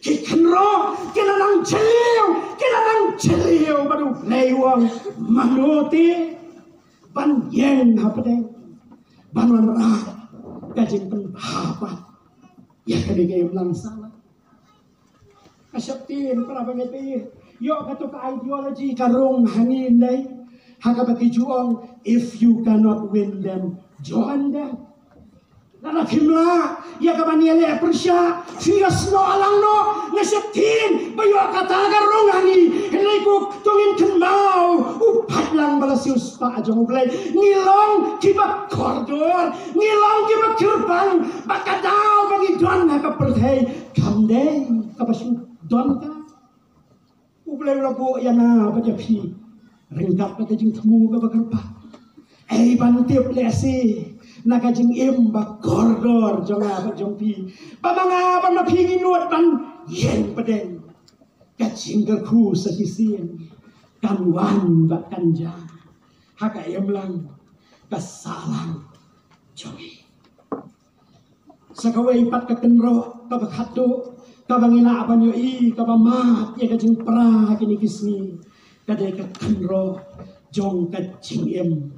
Ki kynroh ki la nang jylliew, ki la nang jylliew bad U Blei u ong, mano te ban ïeng hapdeng ban wanrah ka jingpynbha pat ïa kane ka imlang sahlang. Ka sheptieng, para bangeit, ïoh kato ka ideology ka rung ha ngi, ym dei? Ha kaba ki ju ong, if you cannot win them, join them. Lada phim lah ïa ka ban ïaleh pyrshah, phi ïasnoh lang noh. Nga sheptieng ba ïoh kata ka rung ha ngi. Hynrei ko, to ngin kynmaw u paidlang ba la siewspah jong U Blei. Ngi long kiba kordor, ngi long kiba kyrpang ba ka daw ba ngi don ha ka pyrthei kam dei kaba shu don ka. U Blei u la buh ïa nga bad ïa phi ryngkat bad ka jingthmu kaba kyrpang, ei ban tip lehse na ka jingim ba kordor jong nga bad jong phi, ba ma nga bad ma phi ngin nud ban ïeng pdeng. Ka jingkyrkhu sa shisien kan wan bad kan jia ha ka imlang ka sahlang jong ngi. Sa kawei pat ka kynroh kaba khatduh kaba ngi lah ban ïohi kaba mad ïa ka jingpra ha kine ki sngi, ka dei ka kynroh jong ka jingim,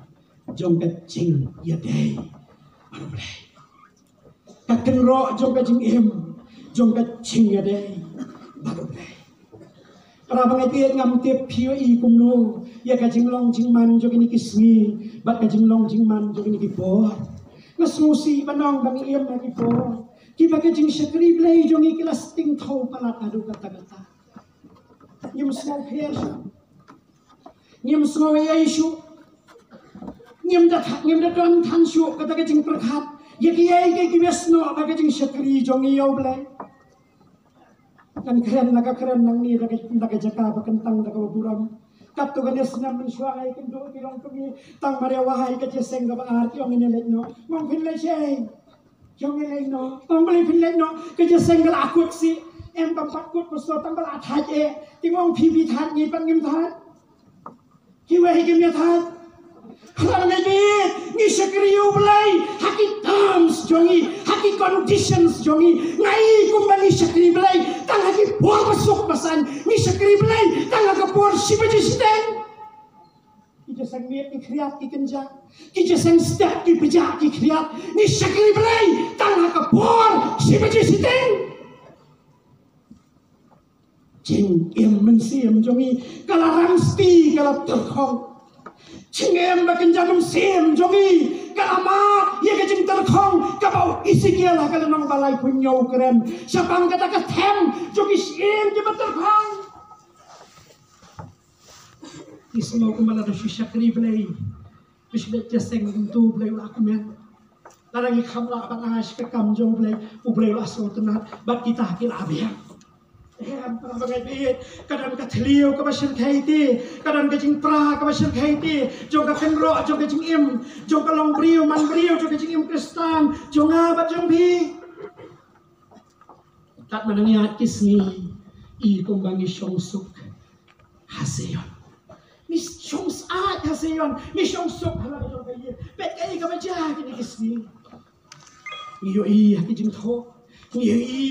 jong ka jingïadei bad U Blei. Ka kynroh jong ka jingim, jong ka jingïadei bad U Blei. Para bangeit, ngam tip phi ïohi kumno ïa ka jinglong jingman jong kine ki sngi bad ka jinglong jingman jong kine ki por. Nga sngewsih ban ong ba ngi im ha ki por kiba ka jingshakri Blei jong ngi ki la sting thaw palat haduh katta katta. Ngim sngewpher shuh. Ngim sngew ei ei shuh. Ngim da tha-, ngim da don than shuh kata ka jingpyrkhat ïa kiei kiei kiba snoh bad ka jingshakri jong ngi ïa U Blei. Ngan kren la ka kren nangne da ka, da ka jaka ba kyntang da kaba burom. Katto katne snem mynshuwa nga ïakynduh ki longkmie, tang mar ïa wahai ka jingïaseng kaba ar, ki ong ngin ïaleit noh. Nga ong phin leit shaei? Ki ong ngin leit noh. Nga ong balei phin leit noh? Ka jingïaseng ka la kut sih. Em, kam pat kut, pastor, tang ba la thait eh. Te nga ong phi phi thait, ngi pat ngim thait. Kiwei kim ïa thait. Haba ngi, ngi shakri ïa U Blei ha ki terms jong ngi, ha ki conditions jong ngi. Nga i kumba ngi shakri Blei tang ha ki por ba suk ba saiñ. Ngi shakri Blei tang ha ka por shi baje shiteng. Ki jingïaseng miet ki khriat ki kynjah, ki jingïaseng step ki bjah ki khriat. Ngi shakri Blei tang ha ka por shi baje shiteng. Jingim mynsiem jong ngi ka la rangsti, ka la tyrkhong. Jingim ba kynja mynsiem jong ngi ka la mad ïa ka jingtyrkhong kaba u Esekiel ha ka lynnong ba laiphew hynñiew u kren shaphang kata ka them jong ki syiem kiba tyrkhong. Ngi sngew kumba lada shu shakri Blei, shu leit ïaseng kumto, U Blei u la kmen. Lada ngi kham lah ban ai sha ka kam jong U Blei, U Blei u la sngewtynnat bad kita ki la biang. Em, para bangeit, ka don ka thliew kaba shyrkhei te, ka don ka jingpra kaba shyrkhei te jong ka kynroh jong ka jingim, jong ka long briew man briew, jong ka jingim Khristan jong nga bad jong phi. Katba ngi ïaid ki sngi, i kumba ngi shong suk ha Zion. Ngi shong suk ha Zion, ngi shong suk ha la ka jong ka ïing. Peit kaei kaba jia kine ki sngi. Ngi ïohi ha ki jingthoh, ngi ïohi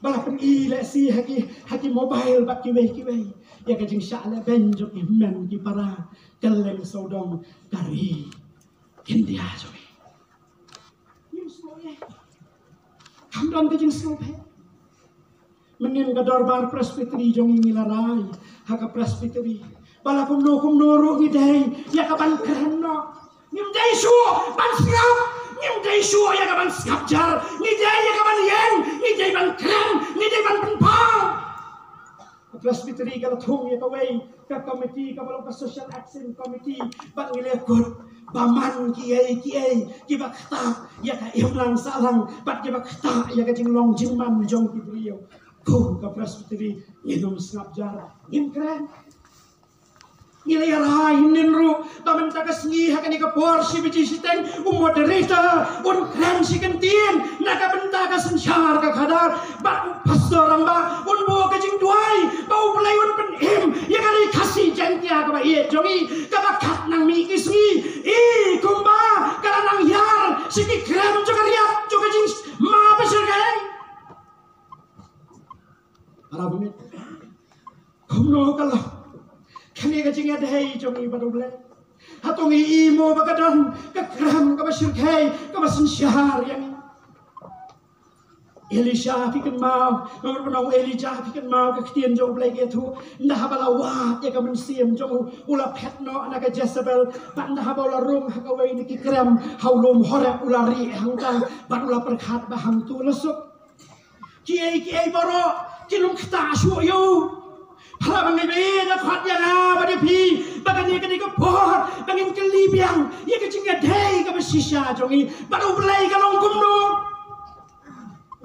ba la pyni lehse ha ki, ha ki mobile bad kiwei kiwei ïa ka jingshah lehbeiñ jong ki hynmen ki para kylleng sawdong ka ri India jong ngi. Ngim sngewbha. Kam don ka jingsngewbha. Mynnin ka dorbar Presbytery jong ngi, ngi la rai ha ka Presbytery ba la kumno kumno ruh ngi dei ïa ka ban kren noh. Ngim dei shuh ban sngap, ngim dei shuh ïa ka ban sngap jar, ngi dei ïa ka ban ïeng, ngi dei ban kren, ngi dei ban pynpaw. Ka Presbytery ka la thung ïa kawei ka committee kaba long ka Social Action Committee, bad ngi la kut ba man kiei kiei kiba ktah ïa ka imlang sahlang bad kiba ktah ïa ka jinglong jingman jong ki briew. Kum ka Presbytery ngin ym sngap jar, ngin kren. Ngi la ïa rai hynnin ruh ba mynta ka sngi ha kane ka por shi baje shiteng u moderator un kren shi kyntien na ka bynta ka synshar ka khadar, bad u Pastor Rangbah un buh ka jingduwai ba U Blei un pynim ïa ka Ri Khasi Jaiñtia kaba ïeit jong ngi, kaba kat nang mih ki sngi i kumba ka la nang hiar sha ki krem jong ka riat jong ka jingma ba shyrkhei. Para bangeit, kumno ka long kane ka jingïadei jong ngi bad U Blei? Hato ngi i mo ba ka don ka krem kaba shyrkhei kaba synshar ïa ngi? Elisha, phi kynmaw, nga mut ban ong Elijah, phi kynmaw ka ktien jong U Blei ka ïathuh, ynda haba la wad ïa ka mynsiem jong u, u la phet noh na ka Jezebel, bad ynda haba u la rung ha kawei na ki krem ha u lum Horeb, u la rieh hangta bad u la pyrkhat ba hangto la suk. Kiei kiei baroh kin ym ktah shuh ïa u. Para bangeit, ba ïeit, nga khot ïa nga bad ïa phi ba kane, kane ka por ba ngin kylli biang ïa ka jingïadei kaba shisha jong ngi bad U Blei ka long kumno.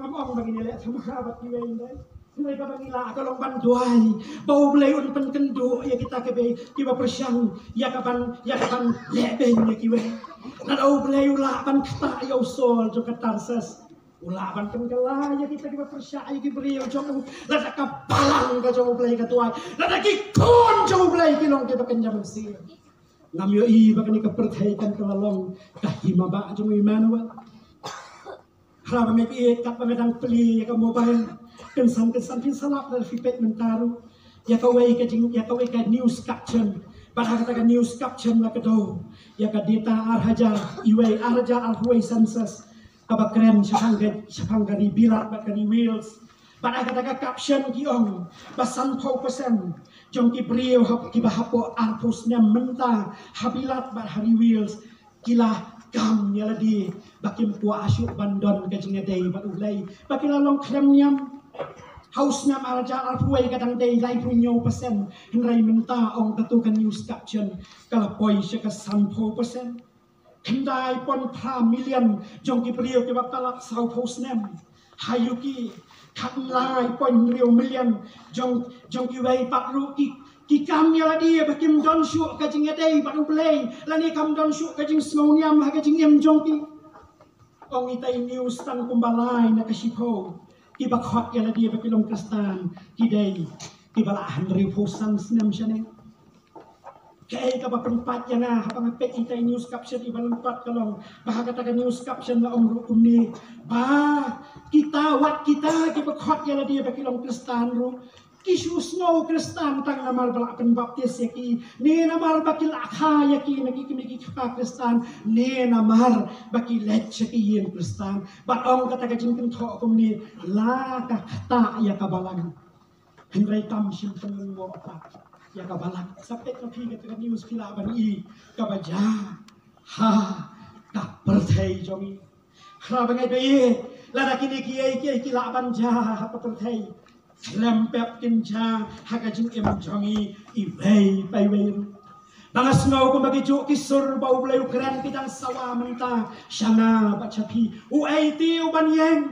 Ngam ong ba ngin ïaleh thma bad kiwei, hynrei hynrei kaba ngi lah ka long ban duwai ba U Blei un pynkynduh ïa kita kiba, kiba pyrshang ïa ka ban, ïa ka ban lehbeiñ ïa kiwei. Lada U Blei u lah ban ktah ïa u Saul jong ka Tarsus, u lah ban pynkylla ïa kita kiba pyrshah ïa ki briew jong u. Lada ka balang ka jong U Blei ka duwai, lada ki khun jong U Blei ki long kiba kynja mynsiem, ngam ïohi ba kane ka pyrthei kan kylla long ka hima ba jong u Immanuel. Haba nga peit, katba nga dang plie ïa ka mobile, kynsan kynsan phin sa lap lada phi peit mynta ruh ïa kawei ka jing, ïa kawei ka news caption. Bad ha kata ka news caption la kdew ïa ka data ar hajar iwei, ar hajar arphew wei census, kaba kren shaphang ka, shaphang ka ri Bilat bad ka ri Wales. Bad ha kata ka caption ki ong ba sanphew percent jong ki briew hap, kiba hapoh arphew snem mynta ha Bilat bad ha ri Wales ki la kam ïa lade ba kim kwah shuh ban don ka jingïadei bad U Blei, ba ki la long khlem niam. Ha u snem ar hajar arphew wei ka dang dei laiphew hynñiew percent, hynrei mynta, ong kato ka news caption, ka la poi sha ka sanphew percent. Khyndai point phra million jong ki briew kiba palat sawphew snem ha U K. Khyndai point hynriew million jong jong kiwei pat ruh ki ki kam ïa lade ba kim don shuh ka jingïadei bad U Blei lane kam don shuh ka jingsngewniam ha ka jingim jong ki. Ong itai i news tang kumba lai na ka shiphew kiba khot ïa lade ba ki long Khristan ki dei kiba la hynriewphew san snem shane. Kaei kaba pynpait ïa nga haba nga peit itai i news caption iba lyngkot ka long ba ha kata ka news caption la ong ruh kumne ba kita wat kita kiba khot ïa lade ba ki long Khristan ruh ki shu sngew Khristan tang namar ba la pynbaptis ïa ki ne namar ba ki la kha ïa ki na ki kmie ki kpa Khristan ne namar ba ki leit sha ki ïing Khristan. Bad ong kata ka jingkynthoh kumne la ka ktah ïa ka balang. Hynrei kam shym pynlyngngoh pat ïa ka balang. Sa peit ma phi kata ka news phi lah ban i kaba jia ha ka pyrthei jong ngi. Hynrei ba ngai ba i lada kine kiei kiei ki lah ban jia ha ka pyrthei khlem pep kin jia ha ka jingim jong ngi iwei pa iwei ruh. Ba nga sngew kumba ki juh ki sur ba U Blei u kren ki dang sawa mynta sha nga bad sha phi. Uei te u ban ïeng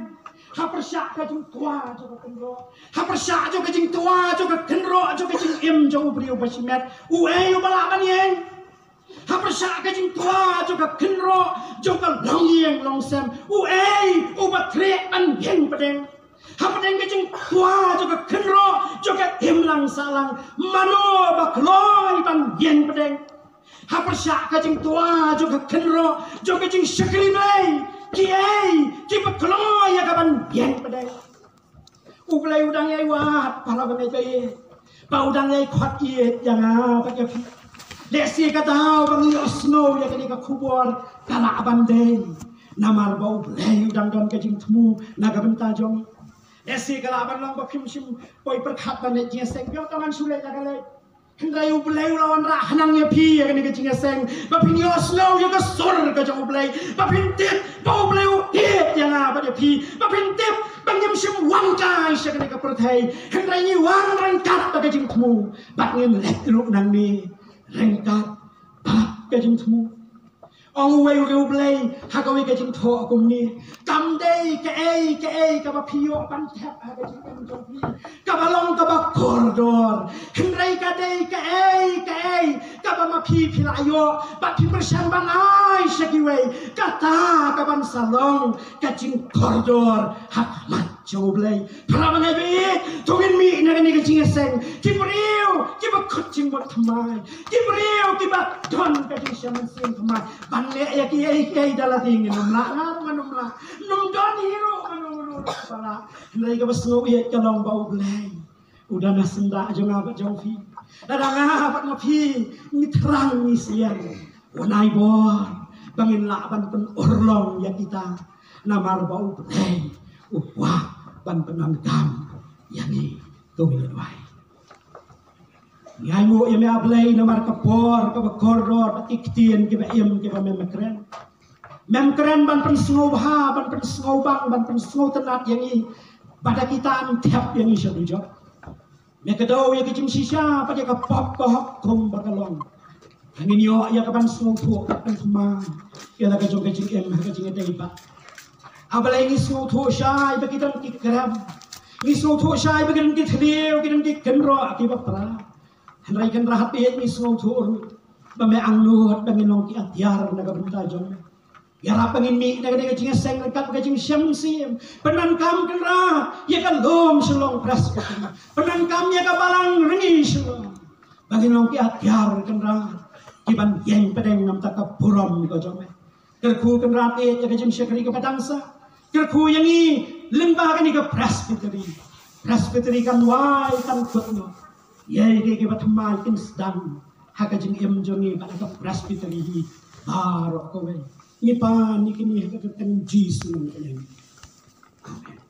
ha pyrshah ka jingtwa jong ka kynroh, ha pyrshah jong ka jingtwa jong ka kynroh jong ka jingim jong u briew ba shimet? Uei uba lah ban ïeng ha pyrshah ka jingtwa jong ka kynroh jong ka longïing longsem? Uei uba treh ban ïeng pdeng hapdeng ka jingtwa jong ka kynroh jong ka imlang sahlang? Mano ba kloi ban ïeng pdeng ha pyrshah ka jingtwa jong ka kynroh jong ka jingshakri Blei? Kiei kiba kloi ïa ka ban ïeng pdeng? U Blei u dang ïai wad para bangeit ba ïeit, ba u dang ïai khot ïeit ïa nga bad ïa phi. Lehse ka daw ba ngi ïohsngew ïa kane ka khubor ka lah ban dei namar ba U Blei u dang don ka jingthmu na ka bynta jong ngi. Lehse ka lah ban long ba phim shym poi pyrkhat ban leit jingïaseng, ïoh tang ngan shu leit la ka leit. Hynrei U Blei u la wanrah khnang ïa phi ïa kane ka jingïaseng ba phin ïohsngew ïa ka sur ka jong U Blei, ba phin tip ba U Blei u ïeit ïa nga bad ïa phi, ba phin tip ba ngim shym wan kai sha kane ka pyrthei, hynrei ngi wan ryngkat bad ka jingthmu bad ngin leit ruh nangne ryngkat bad ka jingthmu. Ong uwei u riewblei ha kawei ka jingthoh kumne, kam dei kaei kaei kaba phi ïoh ban thep ha ka jingim jong phi kaba long kaba kordor, hynrei ka dei kaei kaei kaba ma phi phi la ïoh bad phi pyrshang ban ai sha kiwei, kata ka ban sa long ka jingkordor ha khmat jong U Blei. Para bangeit ba ïeit, to ngin mih na kane ka jingïaseng ki briew kiba kut jingmut thymmai, ki briew kiba don ka jingshem mynsiem thymmai ban leh ïa kiei kiei da lade. Ngin ym lah, nga ruh ngan ym lah, ym don hi ruh mano mano ruh ba lah. Hynrei kaba sngewbha ka long ba U Blei u don ha syndah jong nga bad jong phi. Lada nga bad ma phi ngi thrang ngi sliang, u ai bor ba ngin lah ban pynurlong ïa kita, namar ba U Blei u kwah ban pyndonkam ïa ngi. To ngin duwai. Ngi ainguh ïa me A Blei namar ka por kaba kordor bad ki ktien kiba im kiba mem kren. Mem kren ban pynsngewbha, ban pynsngewbang, ban pynsngewtynnat ïa ngi, ba da kita ym thep ïa ngi sha dujok. Me kdew ïa ka jingshisha bad ïa ka pop ka hok kumba ka long. Ngin ïoh ïa ka ban sngewthuh bad pynthymmai ïa la ka jong ka jingim ha ka jingïadei bad A Blei. Ngi sngewthuh shai ba ki don ki krem, ngi sngewthuh shai ba ki don ki thliew, ki don ki kynroh kiba pra. Hynrei Kynrad, ngi sngewthuh ruh ba me angnud ba ngin long ki atiar na ka bynta jong me. Ïarap ba ngin mih na kane ka jingïaseng ryngkat ka jingshem mynsiem. Pyndonkam Kynrad ïa ka lum Shillong Presbytery, pyndonkam ïa ka balang Ryngi Shillong, ba ngin long ki atiar Kynrad ki ban ïeng pdeng na ka bynta ka burom ka jong me. Kyrkhu Kynrad ïa ka jingshakri kaba dang sah, kyrkhu ïa ngi lyngba kane ka Presbytery. Presbytery kan wai kan kut noh. Ïa kiei kiei kiba thymmai kin sdang ha ka jingim jong ngi bad ka Presbytery hi baroh kawei. Ngi pan ïa kine ha ka kyrteng Jisu nongpynim. Amen.